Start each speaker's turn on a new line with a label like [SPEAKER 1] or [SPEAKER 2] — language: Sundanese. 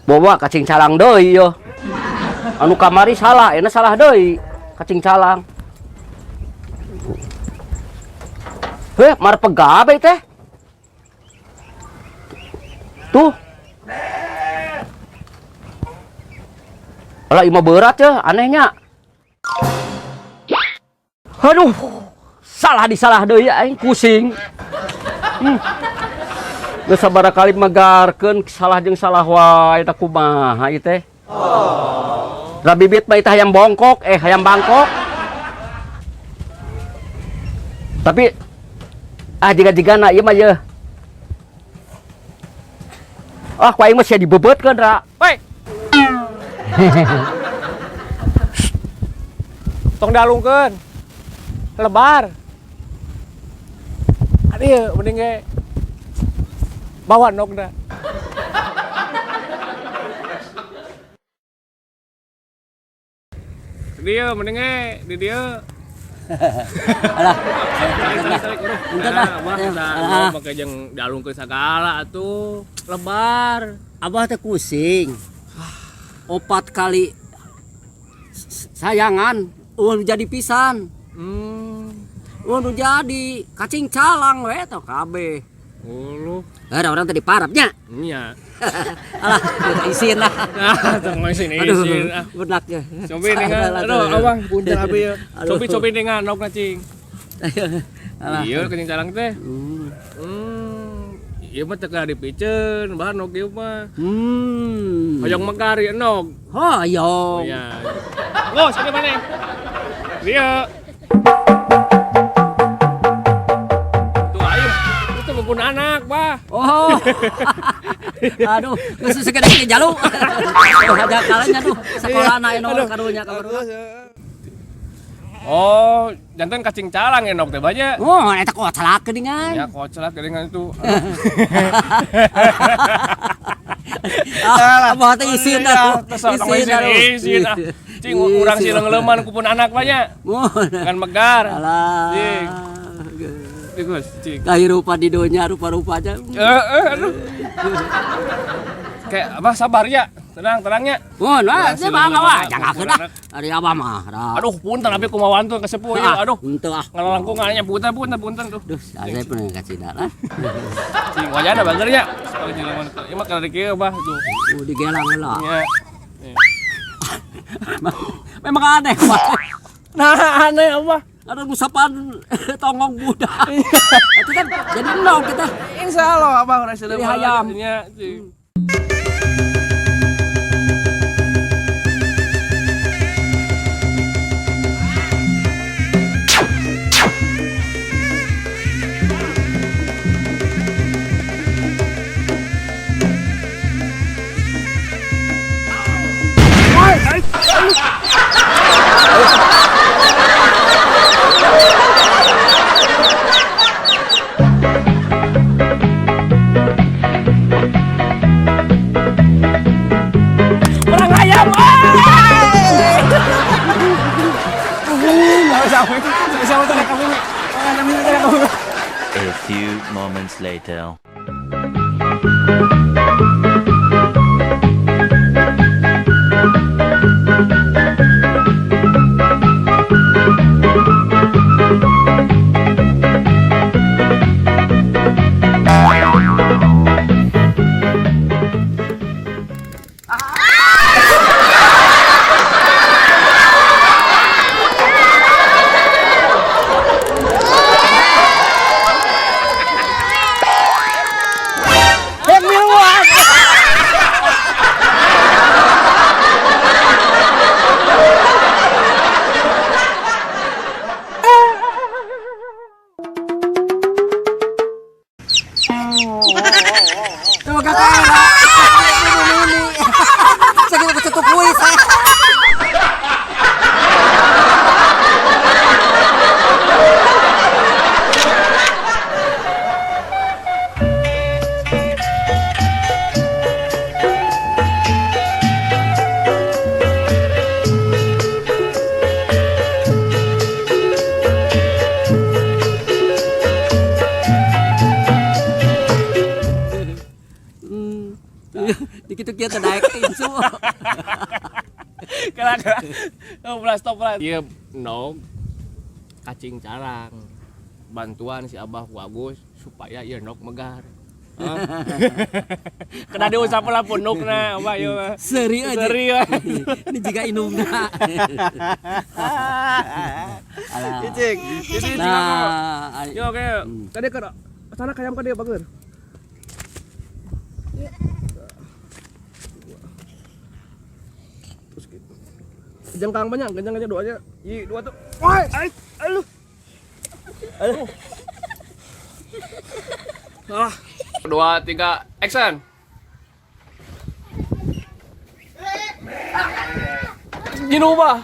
[SPEAKER 1] Bawa kacing calang deui yo. Anu kamari salah, enak salah deui kacing calang. Heh, mar pegabe teh. Tuh. Alah imah berat ya, anehnya. Aduh, salah disalah deui aing pusing. Geus sabaraha kali megarkeun salah jeung salah wae eta kumaha ieu teh. Lah bibit mah itu hayam bongkok, hayam bangkok. Tapi ah jiga-jigana ieu mah yeuh. Ah ku aing mah sia dibebeutkeun ra.
[SPEAKER 2] Woi. Tong dalungkeun. Lebar. Aduh, mending ge bawa nokna. Dia mending ge di dia.
[SPEAKER 1] Alah.
[SPEAKER 2] Punten ah. Make jeung dalungkeun sagala atuh. Lebar.
[SPEAKER 1] Abah teh pusing. 4 kali sayangan eueuh jadi pisan. Eueuh jadi kacing calang we teh kabeh.
[SPEAKER 2] Uluh.
[SPEAKER 1] Ada orang tadi parapnya.
[SPEAKER 2] Iya.
[SPEAKER 1] Alah, isin lah.
[SPEAKER 2] Ah, tong isin isin.
[SPEAKER 1] Benaknya.
[SPEAKER 2] Cobi dengan, aduh, abang punten abi ya. Cobi cobi dengan nok cing.
[SPEAKER 1] Alah.
[SPEAKER 2] Iya, kacing calang teh. Ieu mah teu dipiceun, bahan nok ieu mah. Hoyong megar ieu nok.
[SPEAKER 1] Hoyong.
[SPEAKER 2] Iya. Ngos, ini maneh. Dieu. Tuh ayo. Itu pun anak, bah.
[SPEAKER 1] Oh. Aduh, geus segede ge jalu. Aja kalanya tuh sekolahna eno karunya karunya.
[SPEAKER 2] Oh, jantan kacing calang enok teh banyak.
[SPEAKER 1] Oh, eta koclak geuningan.
[SPEAKER 2] Ya, koclak geuningan itu.
[SPEAKER 1] Abah teh isin atuh.
[SPEAKER 2] Isin, isin. Cing urang sileung-leuman ku pun anak banyak. Kan megar.
[SPEAKER 1] Alah.
[SPEAKER 2] Cing. Bagus, cing.
[SPEAKER 1] Kahirupan di dunia rupa-rupa aja.
[SPEAKER 2] Aduh. Kayak abah sabar ya. Tenang, tenangnya.
[SPEAKER 1] Mun, wah, sih bang, abah, jangan kena. Ari abah mah.
[SPEAKER 2] Aduh, punten abi kumaha wantun kesepuh ya. Aduh,
[SPEAKER 1] henteu ah.
[SPEAKER 2] Ngalangkungannya punten, punten, punten tuh.
[SPEAKER 1] Duh, saya pernah kasih lah.
[SPEAKER 2] Cing, wajahna bager nya. Ieu mah kana kieu bah tuh.
[SPEAKER 1] Digelang heula.
[SPEAKER 2] Iya.
[SPEAKER 1] Memang aneh, Pak.
[SPEAKER 2] Nah, aneh abah.
[SPEAKER 1] Ada ngusapan tongong budak. Itu kan jadi nol kita.
[SPEAKER 2] Insyaallah abah urang
[SPEAKER 1] Jadi hayam.
[SPEAKER 2] Cing. Orang ayam.
[SPEAKER 3] A few moments later.
[SPEAKER 1] Kitu kieu teh daek teh insu.
[SPEAKER 2] Kela kela. Oh, belas stop lah. Ieu endog cacing carang. Bantuan si Abah ku Agus supaya ieu endog megar. Hah? Kena diusap lah pundukna, Abah ieu mah.
[SPEAKER 1] Seri aja.
[SPEAKER 2] Seri we.
[SPEAKER 1] Ini juga indungna. Alah.
[SPEAKER 2] Icik, ini icik apa?
[SPEAKER 1] Nah,
[SPEAKER 2] Yo oke. Tadi ke sana kayam ka dia bager. Terus gitu. Jengkang banyak, kencang aja doanya. I, dua tuh. Woi, ai, aduh. Aduh. Ah. Dua, tiga, action. Gino ba?